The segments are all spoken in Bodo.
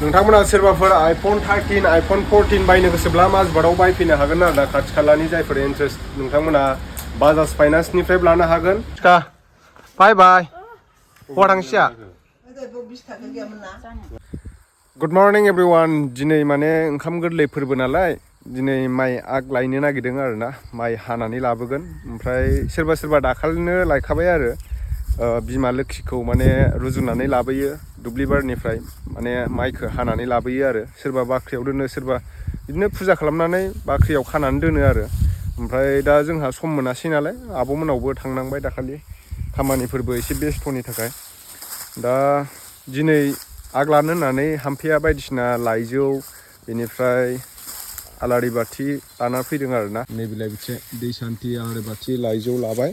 नोंथांमोना सोरबाफोर आइफन 13 आइफन 14 बायनो गोसोब्ला माजबाटाव बायफैनो हागोन आरो ना खाथि खालानि जायफोर इन्ट्रेस्ट नोंथांमोना बाजाज फाइनान्सनिफ्राय लानो हागोन बाय बाय बहा थांसिया गुड मर्निं एभ्रिवान दिनै माने ओंखाम गोरलै फोरबो नालाय दिनै माइ आग लायनो नागिरदों आरो ना माइ हानानै लाबोगोन ओमफ्राय सोरबा सोरबा दाखालिनो लायखाबाय आरो बिमा लोखिखौ माने रुजुनानै लाबोयो दुब्लिबारिनिफ्राय माने माइखौ हानानै लाबोयो आरो सोरबा बाख्रियाव दोनो सोरबा बिदिनो फुजा खालामनानै बाख्रियाव खानानै दोनो आरो ओमफ्राय दा जोंहा सम मोनासै नालाय आब'मोनावबो थांनांबाय दाखालि खामानिफोरबो एसे बेस्थ'नि थाखाय दा दिनै आग लानो होननानै हामफैया बायदिसिना लाइजौ बेनिफ्राय आलारि बाथि लाना फैदों आरो ना नैबेलाय बिसे दै सान्थि आलारि बाथि लाइजौ लाबाय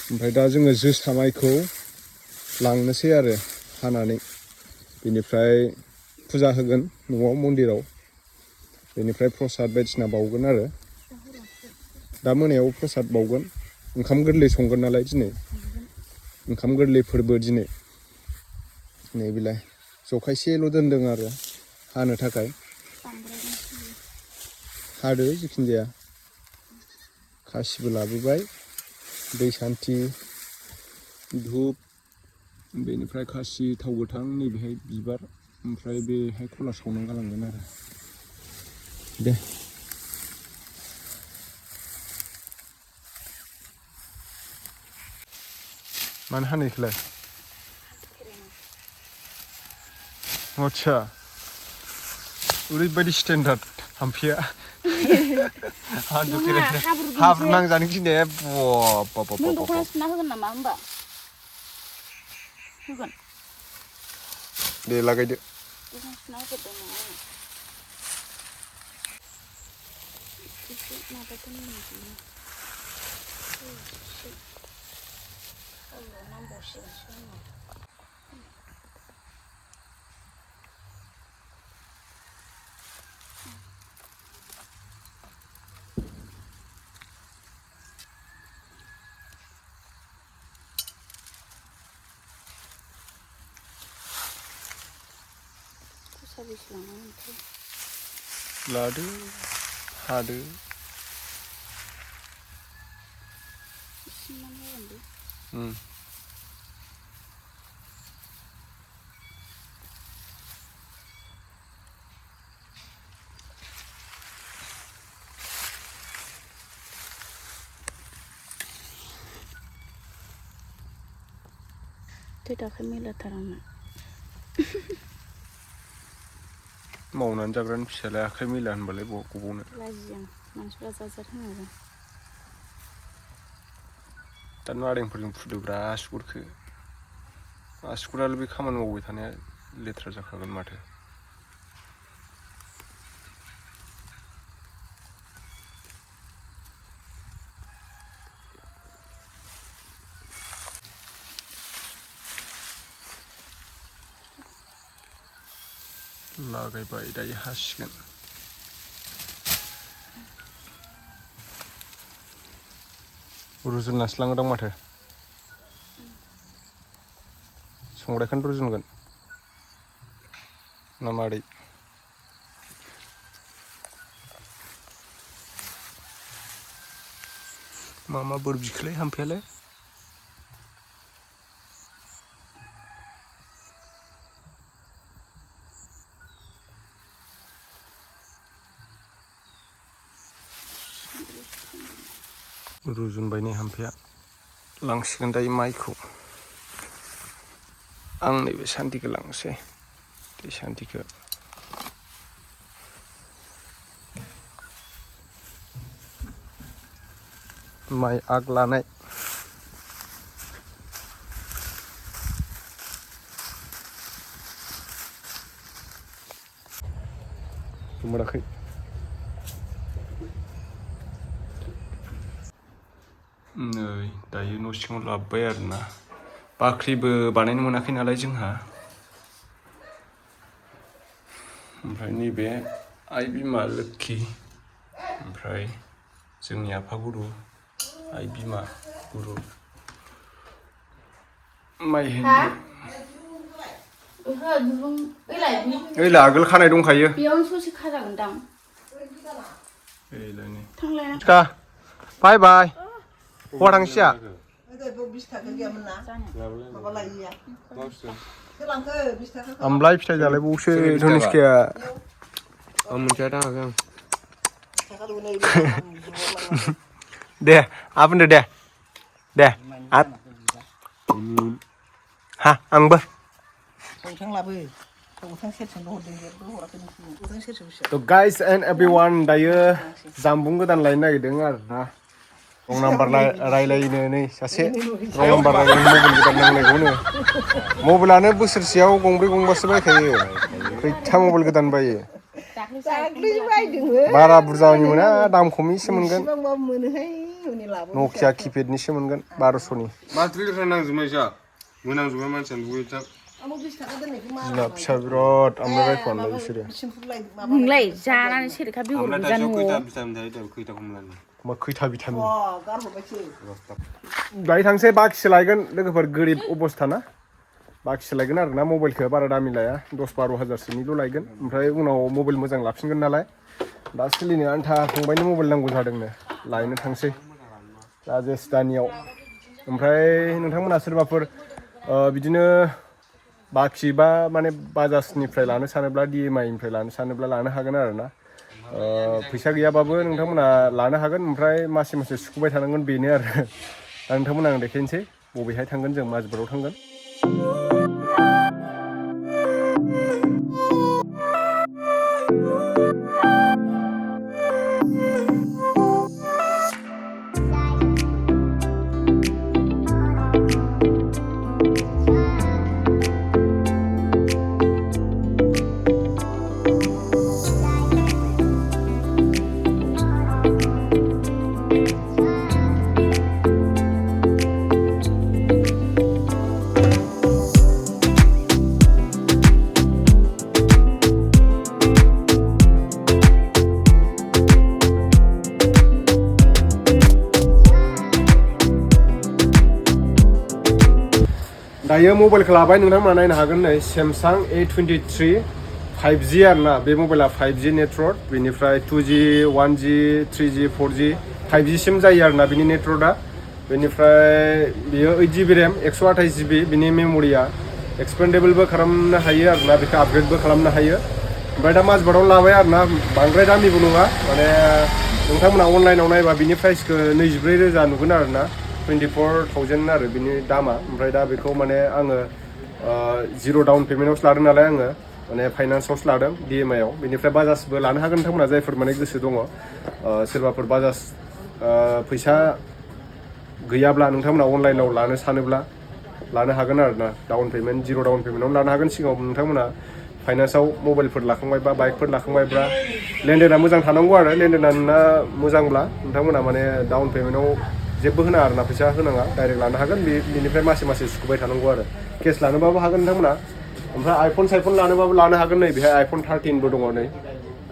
ओमफ्राय दा जोङो जोसा माइखौ लांनोसै आरो हानानै बेनिफ्राय फुजा होगोन न'आव मन्दिराव बेनिफ्राय प्रसाद बायदिसिना बावगोन आरो दा मोनायाव प्रसाद बावगोन ओंखाम गोरलै संगोन नालाय दिनै ओंखाम गोरलै फोरबो दिनै नैबेलाय जखायसेल' दोनदों आरो हानो थाखाय हादो जिखुनु जाया खासिबो लाबोबाय दै सान्थि धुप बेनिफ्राय खासि थाव गोथां नैबेहाय बिबार ओमफ्राय बेहाय खला सावनानै गालांगोन आरो दे मानो हानो इखोलाय आच्छा ओरैबायदि स्टेन्डार्ड हामफिया हाब्रु नांजानो गिनाया नों दख'ना सुना होगोन नामा होमबा होगोन दे लागायदो दख'ना सुना होगोरदो नोङो एसे माबादो नोङो नांबावसिगोनसो आंनाव लादो हादो दै दाखै मैलाथार आंना मावनानै जाग्रानि फिसालाय आखाइ मैला होनबालाय गबावनो लाजियो आं मानसिफ्रा जाजाद होनोबा दा नारेंफोरजों फुदोब्रा आसुगुरखो आसुगुरालाय बे खामानि मावबाय थानाया लेथ्रा जाखागोन माथो लागायबाय दायो हासिगोन रुजुननासो लाङोदां माथो संग्रायखौनो रुजुनगोन ना मारै मा मा बोर बिखोलाय हामफैयालाय रुजुनबाय नै हामफैया लांसिगोन दायो माइखौ आं नैबे सान्थिखौ लांसै दै सान्थिखौ माइ आग लानाय मोनाखै नै दायो न' सिङाव लाबोबाय आरोना बाख्रिबो बानायनो मोनाखै नालाय जोंहा ओमफ्राय नैबे आइ बिमा लोखि ओमफ्राय जोंनि आफा गुरु आइ बिमा गुरु माइ ओइ आगोल खानाय दंखायो बेयावनो ससे खाजागोनदां का बाय बाय बहा थांसिया आमलाय फिथाइ जालायबावसो धनुषकाया आं मोनथिया थाङाखै दे आबुन दे दे हा आंबो तो गाइस एंड एवरीवन दायो जामबुं गोदान लायनो नागिरदों आरो ना रं नाम्बार रायलायनो नै सासे रं नाम्बार रायलायनो मबाइल गोदान नांलायगौनो मबाइलानो बोसोरसेयाव गंब्रै गंबासो बायखायो खैथा मबाइल गोदान बायो बारा बुरजानि मोना दाम खमनिसो मोनगोन नकिया किपेडनिसो मोनगोन 1200नि माथ्रिलखाय नांजोबनाय जा मोनांजोबबाय मानसियानो दुगैथां जोंना फिसा बिराद आमलाय बायखौआनोलाय बिसोरो नोंलाय जानानै सेरेखा बेगरखौ जा न'आव मा खैथा भिटामिन दायो थांसै बाखिसो लायगोन लोगोफोर गोरिब अबस्था ना बाखिसो लायगोन आरो ना मबाइलखौ बारा दामि लाया 10-12 हाजारसोनिल' लायगोन ओमफ्राय उनाव मबाइल मोजां लाफिनगोन नालाय दा सोलिनो आन्था फंबायनि मबाइल नांगौ जादोंनो लायनो थांसै राजेश दानियाव ओमफ्राय नोंथांमोना सोरबाफोर बिदिनो बाखि बा माने बाजाजनिफ्राय लानो सानोब्ला DMI-निफ्राय लानो सानोब्ला लानो हागोन आरो ना फैसा गैयाबाबो नोंथांमोना लानो हागोन ओमफ्राय मासे मासे सुख'बाय थानांगोन बेनो आरो दा नोंथांमोना आं देखायनोसै बबेहाय थांगोन जों माजबाराव थांगोन दायो मबाइलखौ लाबाय नोंथांमोना नायनो हागोन नै Samsung A23 5G आरो ना बे मबाइला 5G नेटवर्क बेनिफ्राय 2G 1G 3G 4G 5G सिम जायो आरो ना बिनि नेटवर्कआ बेनिफ्राय बियो 8GB RAM 128GB बिनि मेम'रिया एक्सपेन्डेबलबो खालामनो हायो आरो ना बेखौ आपग्रेडबो खालामनो हायो ओमफ्राय दा माजबारावनो लाबाय आरो ना बांद्राय दामिबो नङा माने नोंथांमोना अनलाइनाव नायबा बिनि प्राइसखौ 24,000 नुगोन आरो ना 24,000 आरो बिनि दामा ओमफ्राय दा बेखौ माने आङो जिर' डाउन पेमेन्टआवसो लादों नालाय आङो माने फाइनान्सआवसो लादों DMI-आव बेनिफ्राय बाजाजबो लानो हागोन नोंथांमोना जायफोर माने गोसो दङ सोरबाफोर बाजाज फैसा गैयाब्ला नोंथांमोना अनलाइनाव लानो सानोब्ला लानो हागोन आरो ना डाउन पेमेन्ट जिर' डाउन पेमेन्टआवनो लानो हागोन सिगाङाव नोंथांमोना फाइनान्सआव मबाइलफोर लाखांबायबा बाइकफोर लाखांबायब्ला लेनदेना मोजां थानांगौ आरो लेनदेना नोंना मोजांब्ला नोंथांमोना माने डाउन पेमेन्टआव जेबो होना आरो ना फैसा होनाङा डाइरेक्ट लानो हागोन बेनिफ्राय मासे मासे सुख'बाय थानांगौ आरो केस लानोबाबो हागोन नोंथांमोना ओमफ्राय आइफन साइफन लानोबाबो लानो हागोन नै बेहाय iPhone 13बो दङ नै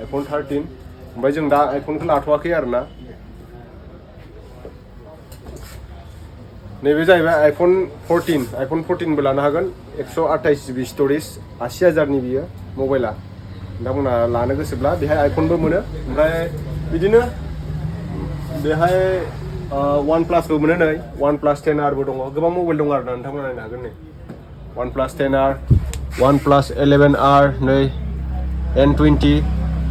iPhone 13 ओमफ्राय जों दा आइफनखौ लाथ'वाखै आरो ना नैबे जाहैबाय iPhone 14बो लानो हागोन 128GB स्ट'रेज 80,000नि बियो मबाइला नोंथांमोना लानो गोसोब्ला बेहाय आइफनबो मोनो ओमफ्राय बिदिनो बेहाय OnePlusबो मोनो नै OnePlus 10Rबो दङ गोबां मबाइल दङ आरो ना नोंथांमोना नायनो हागोन नै OnePlus 10R OnePlus 11R नै N20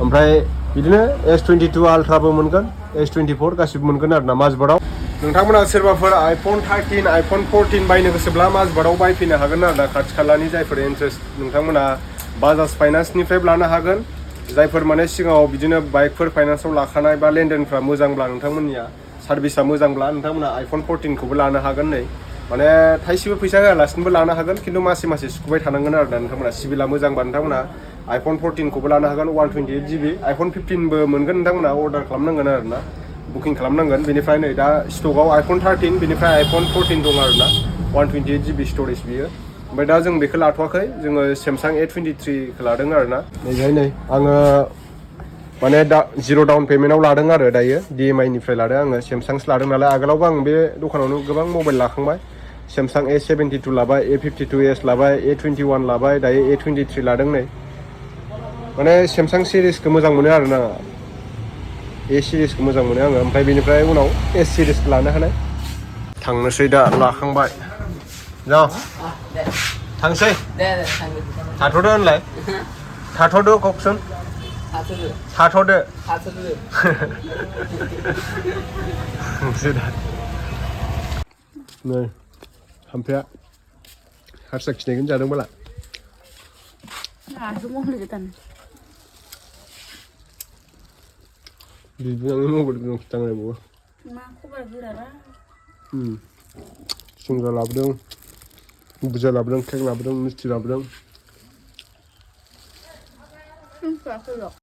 ओमफ्राय बिदिनो S22 Ultraबो मोनगोन S24 गासिबो मोनगोन आरो ना माजबाराव नोंथांमोना सोरबाफोर iPhone 13 iPhone 14 बायनो गोसोब्ला माजबाराव बायफैनो हागोन आरो ना खाथि खालानि जायफोर इन्ट्रेस्ट नोंथांमोना बाजाज फाइनान्सनिफ्राय लानो हागोन जायफोर माने सिगाङाव बिदिनो बाइकफोर फाइनान्सआव लाखानाय बा लेनदेनफ्रा मोजांब्ला नोंथांमोननिया सार्भिसा मोजांब्ला नोंथांमोना iPhone 14खौबो लानो हागोन नै माने थाइसेबो फैसा होआलासिनोबो लानो हागोन खिन्थु मासे मासे सुख'बाय थानांगोन आरो ना नोंथांमोना सिबिला मोजांबा नोंथांमोना iPhone 14खौबो लानो हागोन 128GB iPhone 15बो मोनगोन नोंथांमोना अर्डार खालामनांगोन आरो ना बुकिं खालामनांगोन बेनिफ्राय नै दा स्टकआव iPhone 13 बेनिफ्राय iPhone 14 दं आरो ना 128GB स्ट'रेज बियो ओमफ्राय दा जों बेखौ लाथ'वाखै जोङो Samsung A23खौ लादों आरो ना नैहाय नै आङो माने दा जिर' डाउन पेमेन्टआव लादों आरो दायो DMI-निफ्राय लादों आङो Samsungसो लादों नालाय आगोलावबो आं बे दखानावनो गोबां मबाइल लाखांबाय Samsung A72 लाबाय A52s लाबाय A21 लाबाय दायो A23 लादों नै माने Samsung सिरिसखौ मोजां मोनो आरोना A सिरिसखौ मोजां मोनो आङो ओमफ्राय बेनिफ्राय उनाव S सिरिसखौ लानो हानाय थांनोसै दा लाखांबाय जा थांसै थाथ'दो होनलाय थाथ'दो ककसन थाथ'दो नै थाम्फैया हारसा खिनायखौनो जादों बाला Nah, semua kelihatan. बिदिनो मबाइल गोनां खिथांलायबावो Aku bergerak. सिंग्रा लाबोदों बुजा लाबोदों केक लाबोदों मिस्थि लाबोदों Aku